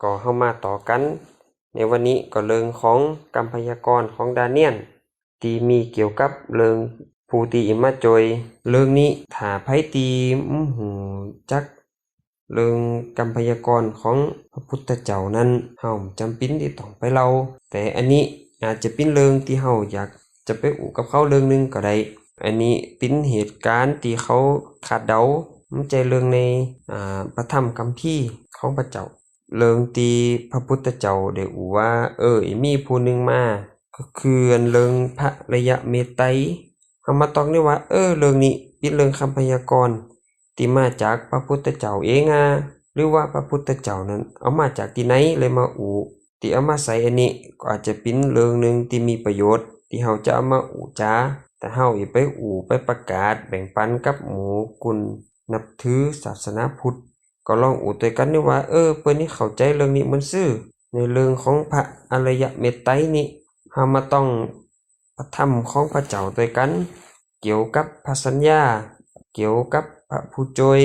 ກໍເຮົາມາຕໍ່ກັນໃນວັນນີ້ ກໍເລື່ອງຂອງກຳພະຍາກອນຂອງດານຽນ ທີ່ມີກ່ຽວກັບເລື່ອງຜູ້ທີ່ມາຈ່ອຍ. ເລື່ອງນີ້ຖ້າໃຜທີ່ຮູ້ຈັກເລື່ອງກຳພະຍາກອນຂອງພະພຸດທະເຈົ້ານັ້ນ ເຮົາຈຳເປັນທີ່ຕ້ອງໄປເລົ່າ, ແຕ່ອັນນີ້ອາດຈະເປັນເລື່ອງທີ່ເຮົາຢາກຈະໄປອູ້ກັບເຂົາເລື່ອງໜຶ່ງກໍໄດ້. ອັນນີ້ເປັນເຫດການທີ່ເຂົາຄາດເດົາ, ມັນໃຈເລື່ອງໃນ ອາ ພະທຳຄຳພີຂອງພະເຈົ້າ. ເລື່ອງທີ່ພະພຸດທະເຈົ້າໄດ້ອູ້ວ່າ ເອີ ມີຜູ້ໜຶ່ງມາ ກໍຄືອັນເລື່ອງພະອະລິຍະເມດໄຕ. ເຮົາມາຕອກນີ້ວ່າ ເອີ ເລື່ອງນີ້ເປັນເລື່ອງຄຳພະຍາກອນທີ່ມາຈາກພະພຸດທະເຈົ້າເອງຫາ ຫຼືວ່າພະພຸດທະເຈົ້ານັ້ນເອົາມາຈາກທີ່ໃນ ເລີຍມາອູ້ ທີ່ເອົາມາໃສ່ອັນນີ້ ກໍອາດຈະເປັນເລື່ອງໜຶ່ງທີ່ມີປະໂຫຍດ ທີ່ເຮົາຈະເອົາມາອູ້ຈາ. ແຕ່ເຮົາໄປອູ້ ໄປປະກາດແບ່ງປັນກັບໝູ່ກຸ່ມນັບຖືສາສະໜາພຸດ ກໍລອງອູ້ດ້ວຍກັນນີ້ວ່າ ເອີ ເພິ່ນນີ້ເຂົ້າໃຈເລື່ອງນີ້ໝົດຊື່. ໃນເລື່ອງຂອງພະອະລິຍະເມດໄຕນີ້ ເຮົາມາຕ້ອງພະທຳຂອງພະເຈົ້າດ້ວຍກັນ ກ່ຽວກັບພະສັນຍາ, ກ່ຽວກັບພະຜູ້ຈ່ອຍ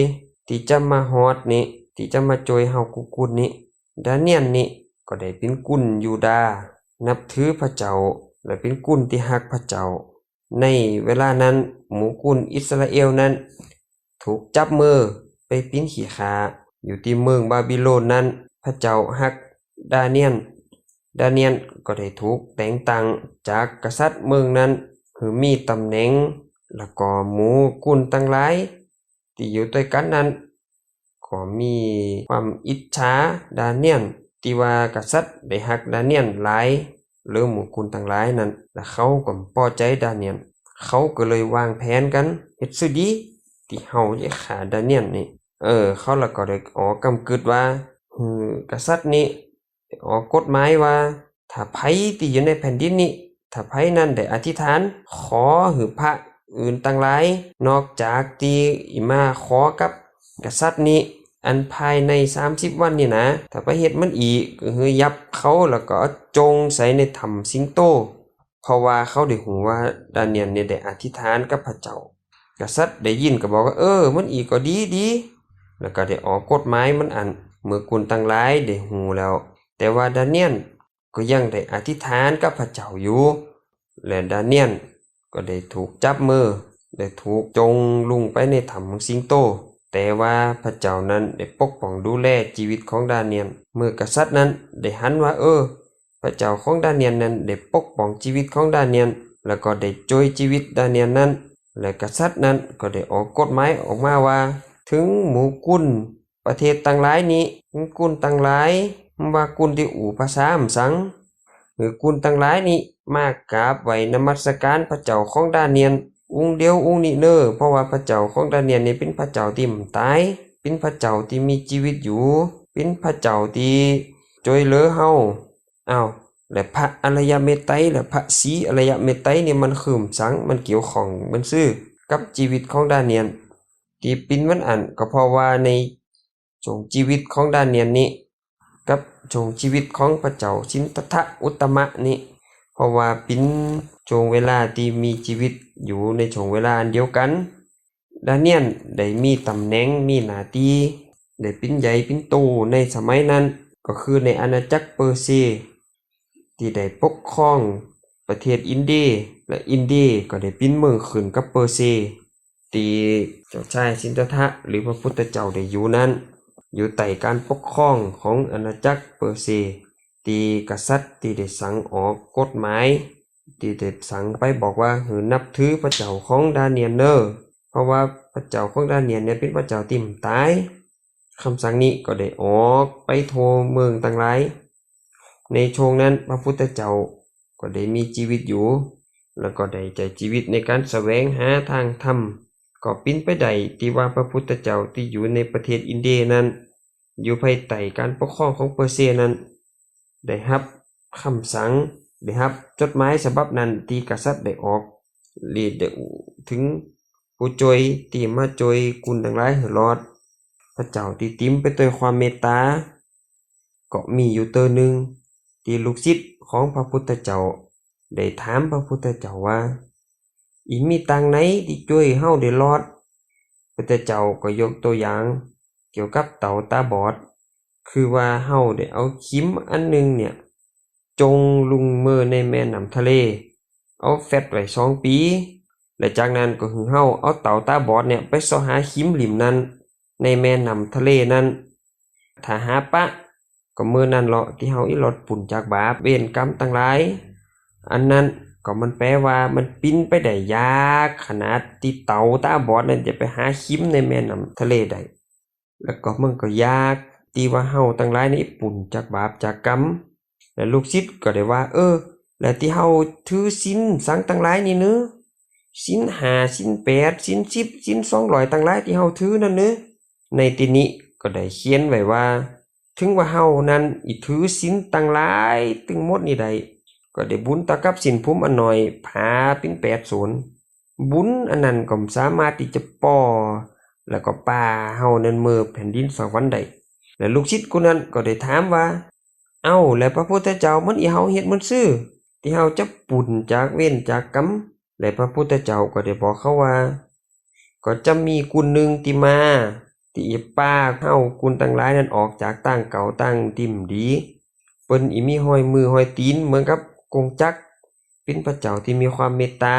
ທີ່ຈະມາຮອດນີ້, ທີ່ຈະມາຈ່ອຍເຮົາກູ່ກຸນນີ້. ດານຽນນີ້ກໍໄດ້ເປັນກຸນຢູດາ, ນັບຖືພະເຈົ້າ ແລະ ເປັນກຸນທີ່ຮັກພະເຈົ້າ. ໃນເວລານັ້ນ ໝູ່ກຸນອິດສະຣາເອວນັ້ນ ຖືກຈັບມືໄປປິ່ນຂີ້ຂ້າຢູ່ທີ່ເມືອງບາບິໂລນນັ້ນ. ພະເຈົ້າຮັກດານຽນ, ດານຽນກໍໄດ້ຖືກແຕ່ງຕັ້ງຈາກກະສັດເມືອງນັ້ນ ໃຫ້ມີຕຳແໜ່ງ, ແລ້ວກໍໝູ່ກຸນທັງຫຼາຍທີ່ຢູ່ດ້ວຍກັນນັ້ນ ກໍມີຄວາມອິດສາດານຽນ ທີ່ວ່າກະສັດໄດ້ຮັກດານຽນຫຼາຍ ຫຼືໝູ່ກຸນທັງຫຼາຍນັ້ນ ແລະ ເຂົາກໍບໍ່ພໍໃຈດານຽນ. ເຂົາກໍເລີຍວາງແຜນກັນເຮັດຊື່ດີ ທີ່ເຮົາຈະຂ້າດານຽນນີ້. ເອີ ເຂົາລະກໍໄດ້ອອກກຳກຶດວ່າ ເອີ ກະສັດນີ້ ອອກກົດໝາຍວ່າ ຖ້າໃຜທີ່ຢູ່ໃນແຜ່ນດິນນີ້ ຖ້າໃຜນັ້ນໄດ້ອະທິຖານ ຂໍໃຫ້ພະອື່ນຕ່າງຫຼາຍ ນອກຈາກທີ່ມາຂໍກັບກະສັດນີ້ ອັນພາຍໃນສາມສິບວັນນີ້ນະ, ຖ້າໄປເຮັດມັນອີກ ກໍຄືຍັບເຂົາ ແລ້ວກໍເອົາຈົ່ງໃສ່ໃນຖ້ຳສິງໂຕ. ເພາະວ່າເຂົາໄດ້ຮູ້ວ່າດານຽນນີ້ໄດ້ອະທິຖານກັບພະເຈົ້າ. ກະສັດໄດ້ຍິນກໍບອກວ່າ ເອີ ມັນອີກກໍດີໆ ແລ້ວກໍໄດ້ອອກກົດໝາຍມັນອັນ ເມື່ອກຸນຕ່າງຫຼາຍໄດ້ຮູ້ແລ້ວ. ແຕ່ວ່າດານຽນກໍຍັງໄດ້ອະທິຖານກັບພະເຈົ້າຢູ່ ແລະ ດານຽນກໍໄດ້ຖືກຈັບມື ແລະ ຖືກຈົ່ງລົງໄປໃນຖ້ຳຂອງສິງໂຕ. ແຕ່ວ່າພະເຈົ້ານັ້ນໄດ້ປົກປ້ອງດູແລຊີວິດຂອງດານຽນ. ເມື່ອກະສັດນັ້ນໄດ້ຫັນວ່າ ເອີ ພະເຈົ້າຂອງດານຽນນັ້ນໄດ້ປົກປ້ອງຊີວິດຂອງດານຽນ ແລ້ວກໍໄດ້ຊ່ວຍຊີວິດດານຽນນັ້ນ. ແລະ ກະສັດນັ້ນກໍໄດ້ອອກກົດໝາຍອອກມາວ່າ ເຖິງໝູ່ກຸນປະເທດຕ່າງຫຼາຍນີ້, ໝູ່ກຸນຕ່າງຫຼາຍ, ບໍ່ວ່າກຸນທີ່ອູ້ພາສາອຳສັງ ຫຼືກຸນຕ່າງຫຼາຍນີ້ ມາກາບໄຫວ້ນະມັດສະການພະເຈົ້າຂອງດານຽນອົງດຽວອົງນີ້ເນີ, ເພາະວ່າພະເຈົ້າຂອງດານຽນນີ້ເປັນພະເຈົ້າທີ່ບໍ່ຕາຍ, ເປັນພະເຈົ້າທີ່ມີຊີວິດຢູ່, ເປັນພະເຈົ້າທີ່ຊ່ວຍເຫຼືອເຮົາ. ອ້າວ ແລະ ພະອະລິຍະເມດໄຕ ແລະ ພະສີອະລິຍະເມດໄຕນີ້ ມັນຄືມສັງ ມັນກ່ຽວຂ້ອງມັນຊື່ກັບຊີວິດຂອງດານຽນ ທີ່ເປັນມັນອັນ ກໍເພາະວ່າໃນຊ່ວງຊີວິດຂອງດານຽນນີ້ ກັບຊ່ວງຊີວິດຂອງພະເຈົ້າສິນທັດທະອຸດຕະມະນີ້ ເພາະວ່າເປັນຊ່ວງເວລາທີ່ມີຊີວິດຢູ່ໃນຊ່ວງເວລາອັນດຽວກັນ. ດານຽນໄດ້ມີຕຳແໜ່ງ ມີໜ້າທີ່ ໄດ້ເປັນໃຫຍ່ເປັນໂຕໃນສະໄໝນັ້ນ ກໍຄືໃນອານາຈັກເປີເຊຍ ທີ່ໄດ້ປົກຄອງປະເທດອິນເດຍ ແລະ ອິນເດຍກໍໄດ້ເປັນເມືອງຂຶ້ນກັບເປີເຊຍ ທີ່ເຈົ້າຊາຍສິນທັດທະ ຫຼື ພະພຸດທະເຈົ້າໄດ້ຢູ່ນັ້ນ ຢູ່ໃຕ້ການປົກຄອງຂອງອານາຈັກເປີເຊຍ ທີ່ກະສັດທີ່ໄດ້ສັ່ງອອກກົດໝາຍ ທີ່ໄດ້ສັ່ງໄປບອກວ່າ ໃຫ້ນັບຖືພະເຈົ້າຂອງດານຽນເນີ ເພາະວ່າພະເຈົ້າຂອງດານຽນເນຍເປັນພະເຈົ້າທີ່ບໍ່ຕາຍ. ຄຳສັ່ງນີ້ກໍໄດ້ອອກໄປທົ່ວເມືອງຕ່າງຫຼາຍ. ໃນຊ່ວງນັ້ນພະພຸດທະເຈົ້າກໍໄດ້ມີຊີວິດຢູ່ ແລ້ວກໍໄດ້ໃຊ້ຊີວິດໃນການສະແຫວງຫາທາງທຳ. ກໍເປັນໄປໄດ້ທີ່ວ່າພະພຸດທະເຈົ້າທີ່ຢູ່ໃນປະເທດອິນເດຍນັ້ນ ຢູ່ພາຍໃຕ້ການປົກຄອງຂອງເປີເຊຍນັ້ນ ໄດ້ຮັບຄຳສັ່ງ ໄດ້ຮັບຈົດໝາຍສະບັບນັ້ນທີ່ກະສັດໄດ້ອອກ ແລະ ໄດ້ເວົ້າເຖິງຜູ້ຊ່ວຍທີ່ມາຊ່ວຍກຸນທັງຫຼາຍໃຫ້ລອດ. ພະເຈົ້າທີ່ເຕັມໄປດ້ວຍຄວາມເມດຕາ. ກໍມີຢູ່ເທື່ອໜຶ່ງທີ່ລູກສິດຂອງພະພຸດທະເຈົ້າໄດ້ຖາມພະພຸດທະເຈົ້າວ່າ ອີ່ມີຕາງໃດທີ່ຊ່ວຍເຮົາໄດ້ລອດ? ພຸດທະເຈົ້າກໍຍົກຕົວຢ່າງກ່ຽວກັບເຕົ່າຕາບອດ ຄືວ່າເຮົາໄດ້ເອົາຄີມອັນໜຶ່ງເນ່ຍ ຈົ່ງລົງເມີໃນແມ່ນ້ຳທະເລ ເອົາແຟດໄວ້ສອງປີ ແລະ ຈາກນັ້ນກໍຄືເຮົາເອົາເຕົາຕາບອດເນ່ຍ ໄປເສາະຫາຄີມລິ້ມນັ້ນ ໃນແມ່ນ້ຳທະເລນັ້ນ ຖ້າຫາປະ ກໍເມີນັ້ນເລາະ ທີ່ເຮົາອີ່ຫຼອດປຸ້ນຈາກບາບເວນກຳທັງຫຼາຍ. ອັນນັ້ນກໍມັນແປວ່າ ມັນປິ່ນໄປໄດ້ຍາກຂະໜາດ ທີ່ເຕົາຕາບອດນັ້ນຈະໄປຫາຄີມໃນແມ່ນ້ຳທະເລໄດ້. ແລ້ວກໍມັນກໍຍາກທີ່ວ່າເຮົາທັງຫຼາຍນີ້ປຸ້ນຈາກບາບຈາກກຳ. ແລ້ວລູກສິດກໍໄດ້ວ່າ ເອີ ແລ້ວທີ່ເຮົາຖືສິນສັງທັງຫຼາຍນີ້ເນີ ສິນຫ້າ ສິນແປດ ສິນສິບ ສິນສອງຮ້ອຍທັງຫຼາຍທີ່ເຮົາຖືນັ້ນເນີ. ໃນທີ່ນີ້ກໍໄດ້ຂຽນໄວ້ວ່າ ເຖິງວ່າເຮົານັ້ນອີ່ຖືສິນຕັ້ງຫຼາຍຕຶງໝົດນີ້ໄດ້ ກໍໄດ້ບຸນເທົ່າກັບສິນພູມອັນໜ້ອຍ ຜ່າເປັນແປດໂສນ. ບຸນອັນນັ້ນກໍສາມາດທີ່ຈະປໍ ແລ້ວກໍປາເຮົານັ້ນເມືອແຜ່ນດິນສະຫວັນໄດ້. ແລະ ລູກສິດຜູ້ນັ້ນກໍໄດ້ຖາມວ່າ ເອົ້າ ແລະ ພະພຸດທະເຈົ້າ ມັນອີ່ເຮົາເຮັດມັນຊື່ ທີ່ເຮົາຈະປຸ້ນຈາກເວນຈາກກຳ? ແລະ ພະພຸດທະເຈົ້າກໍໄດ້ບອກເຂົາວ່າ ກໍຈະມີກຸນໜຶ່ງທີ່ມາ ທີ່ອີ່ປາເຮົາກຸນທັງຫຼາຍນັ້ນອອກຈາກຕ່າງເກົ່າຕ່າງດິ້ມດີ. ເພິ່ນອີ່ມີຮອຍມືຮອຍຕີນເໝືອນກັບກົງຈັກ ເປັນພະເຈົ້າທີ່ມີຄວາມເມດຕາ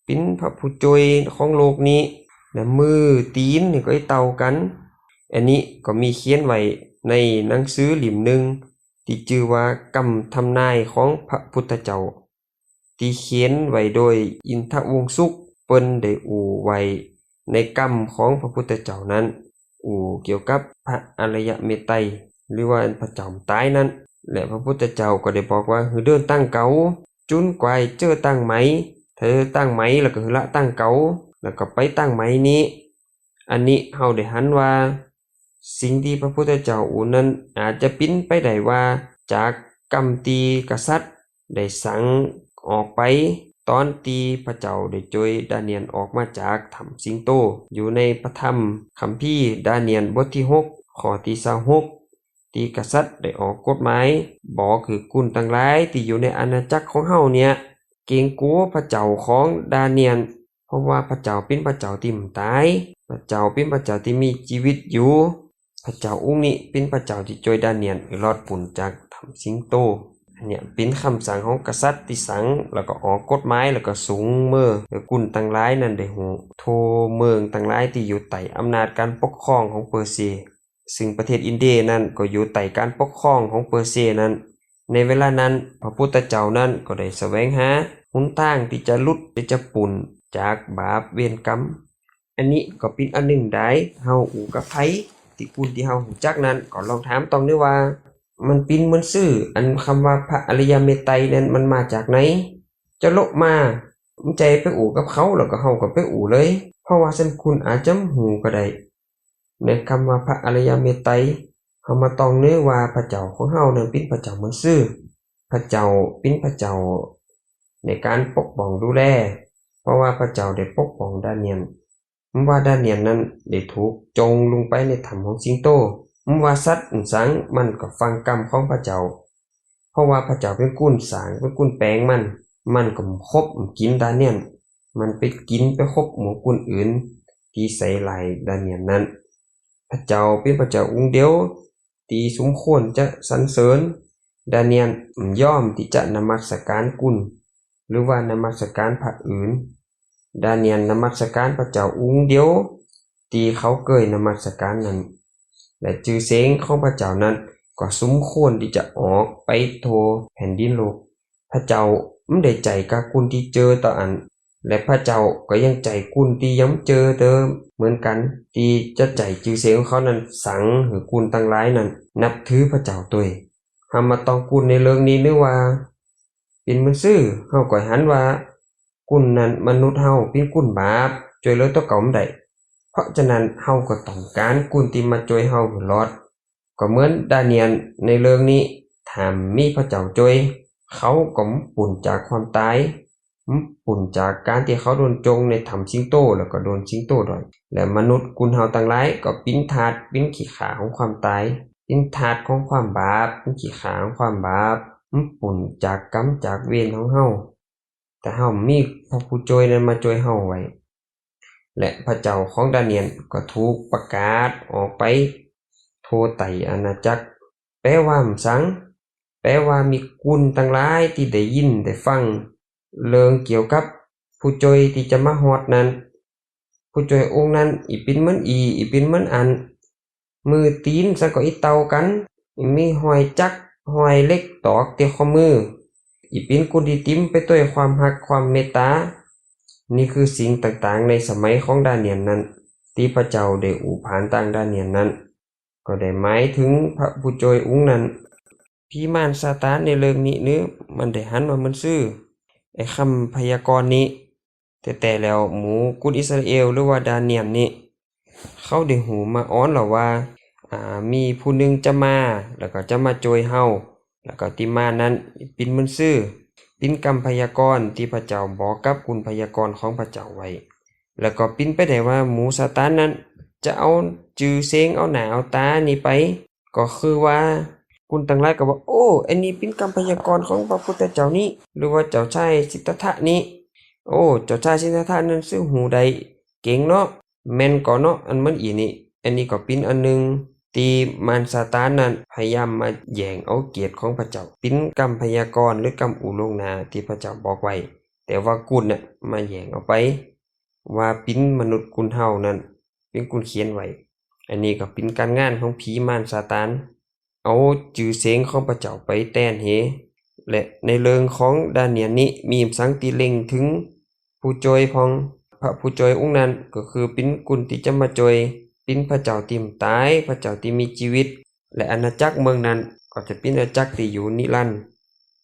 ເປັນພະຜູ້ຈ່ອຍຂອງໂລກນີ້ ແລະ ມືຕີນນີ້ກໍອີ່ເຕົ້າກັນ. ອັນນີ້ກໍມີຂຽນໄວ້ໃນໜັງສືຫຼິ້ມໜຶ່ງ ທີ່ຊື່ວ່າ ກຳທຳນາຍຂອງພະພຸດທະເຈົ້າ ທີ່ຂຽນໄວ້ໂດຍອິນທະວົງສຸກ ເພິ່ນໄດ້ອູ້ໄວ້ໃນກຳຂອງພະພຸດທະເຈົ້ານັ້ນ ອູ້ກ່ຽວກັບພະອະລິຍະເມດໄຕ ຫຼືວ່າພະເຈົ້າຕາຍນັ້ນ. ແລະ ພະພຸດທະເຈົ້າກໍໄດ້ບອກວ່າ ໃຫ້ເດີນຕັ້ງເກົ່າ ຈົນກວ່າຈະເຈີຕັ້ງໃໝ່, ຖ້າເຈີຕັ້ງໃໝ່ແລ້ວກໍໃຫ້ລະຕັ້ງເກົ່າ ແລ້ວກໍໄປຕັ້ງໃໝ່ນີ້. ອັນນີ້ເຮົາໄດ້ຫັນວ່າ ສິ່ງທີ່ພະພຸດທະເຈົ້າອູ້ນັ້ນ ອາດຈະເປັນໄປໄດ້ວ່າ ຈາກກຳທີ່ກະສັດໄດ້ສັ່ງອອກໄປ ຕອນທີ່ພະເຈົ້າໄດ້ຈ່ອຍດານຽນອອກມາຈາກຖ້ຳສິງໂຕ ຢູ່ໃນພະທຳຄຳພີດານຽນບົດທີຫົກ ຂໍ້ທີຊາວຫົກ ທີ່ກະສັດໄດ້ອອກກົດໝາຍບອກໃຫ້ກຸນທັງຫຼາຍທີ່ຢູ່ໃນອານາຈັກຂອງເຮົາເນ່ຍ ເກງກົວພະເຈົ້າຂອງດານຽນ ເພາະວ່າພະເຈົ້າເປັນພະເຈົ້າທີ່ບໍ່ຕາຍ, ພະເຈົ້າເປັນພະເຈົ້າທີ່ມີຊີວິດຢູ່, ພະເຈົ້າອົງນີ້ເປັນພະເຈົ້າທີ່ຊ່ວຍດານຽນໃຫ້ລອດພົ້ນຈາກຖ້ຳສິງໂຕ. ອັນເນີ້ຍເປັນຄຳສັ່ງຂອງກະສັດທີ່ສັ່ງ ແລ້ວກໍອອກກົດໝາຍ ແລ້ວກໍສົ່ງເມີໃຫ້ກຸນທັງຫຼາຍນັ້ນໄດ້ຮູ້ທົ່ວເມືອງທັງຫຼາຍທີ່ຢູ່ໃຕ້ອຳນາດການປົກຄອງຂອງເປີເຊຍ. ຊຶ່ງປະເທດອິນເດຍນັ້ນກໍຢູ່ໃຕ້ການປົກຄອງຂອງເປີເຊຍນັ້ນ. ໃນເວລານັ້ນ ພະພຸດທະເຈົ້ານັ້ນກໍໄດ້ສະແຫວງຫາຫົນທາງທີ່ຈະຫຼຸດ ທີ່ຈະປຸ້ນຈາກບາບເວນກຳ. ອັນນີ້ກໍເປັນອັນໜຶ່ງໄດ້ ເຮົາອູ່ກັບໃຜ ທີ່ຄົນທີ່ເຮົາຮູ້ຈັກນັ້ນ ກໍລອງຖາມຕ້ອງເດີວ່າ ມັນປິ່ນມັນຊື່ ອັນຄຳວ່າພະອະລິຍະເມດໄຕນັ້ນ ມັນມາຈາກໃນ? ຈະໂລະມາ ມັນຈະໄປອູ່ກັບເຂົາ ແລ້ວກໍເຮົາກໍໄປອູ່ເລີຍ ເພາະວ່າຊັ້ນຄຸນອາດຈະຮູ້ກໍໄດ້. ໃນຄຳວ່າພະອະລິຍະເມດໄຕ ເຮົາມາຕ້ອງເນີວ່າພະເຈົ້າຂອງເຮົານັ້ນເປັນພະເຈົ້າມັນຊື່, ພະເຈົ້າເປັນພະເຈົ້າໃນການປົກປ້ອງດູແລ, ເພາະວ່າພະເຈົ້າໄດ້ປົກປ້ອງດານຽນ. ບໍ່ວ່າດານຽນນັ້ນໄດ້ຖືກຈົ່ງລົງໄປໃນຖ້ຳຂອງສິງໂຕ, ບໍ່ວ່າສັດອັນສັງ ມັນກໍຟັງກຳຂອງພະເຈົ້າ. ເພາະວ່າພະເຈົ້າເປັນກຸນສ້າງ ເປັນກຸນແປງມັນ, ມັນກໍມາຄົບມາກິນດານຽນ, ມັນໄປກິນໄປຄົບໝູ່ກຸນອື່ນທີ່ໃສ່ຮ້າຍດານຽນນັ້ນ. ພະເຈົ້າເປັນພະເຈົ້າອົງດຽວທີ່ສົມຄວນຈະສັນເສີນ. ດານຽນບໍ່ຍອມທີ່ຈະນະມັດສະການກຸນ ຫຼືວ່ານະມັດສະການພະອື່ນ. ດານຽນນະມັດສະການພະເຈົ້າອົງດຽວທີ່ເຂົາເຄີຍນະມັດສະການນັ້ນ ແລະ ຊື່ສຽງຂອງພະເຈົ້ານັ້ນກໍສົມຄວນທີ່ຈະອອກໄປທົ່ວແຜ່ນດິນໂລກ. ພະເຈົ້າບໍ່ໄດ້ໃຈກັບຄົນທີ່ເຈີຕໍ່ອັນ ແລະ ພະເຈົ້າກໍຍັງໃຈຄົນທີ່ຍັງເຈີເຕີມເໝືອນກັນ ທີ່ຈະໃຈຊື່ສຽງຂອງເຂົານັ້ນສັງໃຫ້ຄົນທັງຫຼາຍນັ້ນນັບຖືພະເຈົ້າໂດຍ. ເຮົາມາຕ້ອງກຸນໃນເລື່ອງນີ້ເນີວ່າ ເປັນມັນຊື່ ເຮົາກໍຫັນວ່າ ກຸນນັ້ນມະນຸດເຮົາເປັນກຸນບາບ ຊ່ວຍເຫຼືອຕົວເກົ່າບໍ່ໄດ້. ເພາະສະນັ້ນ ເຮົາກໍຕ້ອງການກຸນທີ່ມາຊ່ວຍເຮົາໃຫ້ລອດ. ກໍເໝືອນດານຽນໃນເລື່ອງນີ້ ຖ້າມີພະເຈົ້າຊ່ວຍ ເຂົາກໍບໍ່ປຸ້ນຈາກຄວາມຕາຍ, ບໍ່ປຸ້ນຈາກການທີ່ເຂົາໂດນຈົ່ງໃນຖ້ຳສິງໂຕ ແລ້ວກໍໂດນສິງໂຕດ້ອຍ. ແລະ ມະນຸດກຸນເຮົາທັງຫຼາຍກໍເປັນທາດ ເປັນຂີ້ຂ້າຂອງຄວາມຕາຍ, ເປັນທາດຂອງຄວາມບາບ, ເປັນຂີ້ຂ້າຂອງຄວາມບາບ, ມັນປຸ້ນຈາກກຳຈາກເວນຂອງເຮົາ. ແຕ່ເຮົາມີພະຜູ້ຊ່ວຍນັ້ນມາຊ່ວຍເຮົາໄວ້. ແລະ ພະເຈົ້າຂອງດານຽນກໍຖືກປະກາດອອກໄປ ໄຕອານາຈັກ. ແປວ່າຫຍັງ? ແປວ່າມີກຸນທັງຫຼາຍທີ່ໄດ້ຍິນໄດ້ຟັງເລື່ອງກ່ຽວກັບຜູ້ຈ່ອຍທີ່ຈະມາຮອດນັ້ນ. ຜູ້ຈ່ອຍອົງນັ້ນ ອີ່ປິນເໝືອນອີ່, ອີ່ປິນເໝືອນອັນ, ມືຕີນສັງກໍອີ່ເຕົ່າກັນ, ມີຮອຍຈັກ, ຮອຍເຫຼັກຕອກທີ່ຂໍ້ມື, ອີ່ປິນກຸນທີ່ເຕັມໄປດ້ວຍຄວາມຮັກ, ຄວາມເມດຕາ. ນີ້ຄືສິ່ງຕ່າງໆໃນສະໄໝຂອງດານຽນນັ້ນ ທີ່ພະເຈົ້າໄດ້ອູພານທາງດານຽນນັ້ນ ກໍໄດ້ໝາຍເຖິງພະຜູ້ຈ່ອຍອົງນັ້ນ. ຜີມານຊາຕານໃນເລື່ອງນີ້ເນີ ມັນໄດ້ຫັນວ່າມັນຊື່ໄອ້ຄຳພະຍາກອນນີ້. ແທ້ໆແລ້ວ ໝູ່ກຸນອິດສະຣາເອວ ຫຼືວ່າດານຽນນີ້ ເຂົາໄດ້ຮູ້ມາກ່ອນແລ້ວວ່າ ອາ ມີຜູ້ໜຶ່ງຈະມາ ແລ້ວກໍຈະມາຈ່ອຍເຮົາ, ແລ້ວກໍທີ່ມານັ້ນເປັນເໝືອນຊື່ ເປັນຄຳພະຍາກອນທີ່ພະເຈົ້າບອກກັບກຸນພະຍາກອນຂອງພະເຈົ້າໄວ້. ແລ້ວກໍເປັນໄປໄດ້ວ່າໝູ່ຊາຕານນັ້ນຈະເອົາຈື່ເສງ ເອົາໜ້າເອົາຕານີ້ໄປ. ກໍຄືວ່າກຸນທັງຫຼາຍກໍວ່າ ໂອ້ ອັນນີ້ເປັນຄຳພະຍາກອນຂອງພະພຸດທະເຈົ້ານີ້ ຫຼືວ່າເຈົ້າຊາຍສິດທັດຖະນີ້. ໂອ້ ເຈົ້າຊາຍສິດທັດຖະນັ້ນຊື່ຮູ້ໄດ້ເກັ່ງເນາະ, ແມ່ນກໍເນາະ ອັນມັນອີ່ນີ້. ອັນນີ້ກໍເປັນອັນໜຶ່ງທີ່ມານຊາຕານນັ້ນພະຍາຍາມມາແຍ່ງເອົາກຽດຂອງພະເຈົ້າ, ເປັນຄຳພະຍາກອນ ຫຼື ຄຳອູ່ລ່ວງໜ້າທີ່ພະເຈົ້າບອກໄວ້, ແຕ່ວ່າກຸນນະມາແຍ່ງເອົາໄປ ວ່າເປັນມະນຸດກຸນເຮົານັ້ນ ເປັນກຸນຂຽນໄວ້. ອັນນີ້ກໍເປັນການງານຂອງຜີມານຊາຕານ ເອົາຈື່ເສງຂອງພະເຈົ້າໄປແຕ່ນເຮ. ແລະ ໃນເລື່ອງຂອງດານຽນນີ້ ມີຫຍັງສັງທີ່ເລັງເຖິງຜູ້ຈ່ອຍຂອງ ພະຜູ້ຈ່ອຍອົງນັ້ນ ກໍຄືເປັນກຸນທີ່ຈະມາຈ່ອຍ, ເປັນພະເຈົ້າທີ່ຕາຍ, ພະເຈົ້າທີ່ມີຊີວິດ ແລະ ອານາຈັກເມືອງນັ້ນກໍຈະເປັນອານາຈັກທີ່ຢູ່ນິລັນ,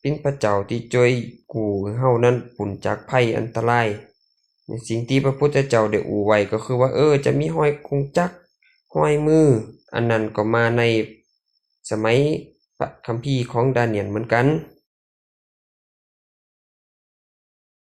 ເປັນພະເຈົ້າທີ່ຊ່ວຍກູ້ເຮົານັ້ນພົ້ນຈາກໄພອັນຕະລາຍ. ໃນສິ່ງທີ່ພະພຸດທະເຈົ້າໄດ້ອູ່ໄວ້ກໍຄືວ່າ ເອີ ຈະມີຮອຍກົງຈັກ, ຮອຍມື, ອັນນັ້ນກໍມາໃນສະໄໝພະຄຳພີຂອງດານຽນເໝືອນກັນ.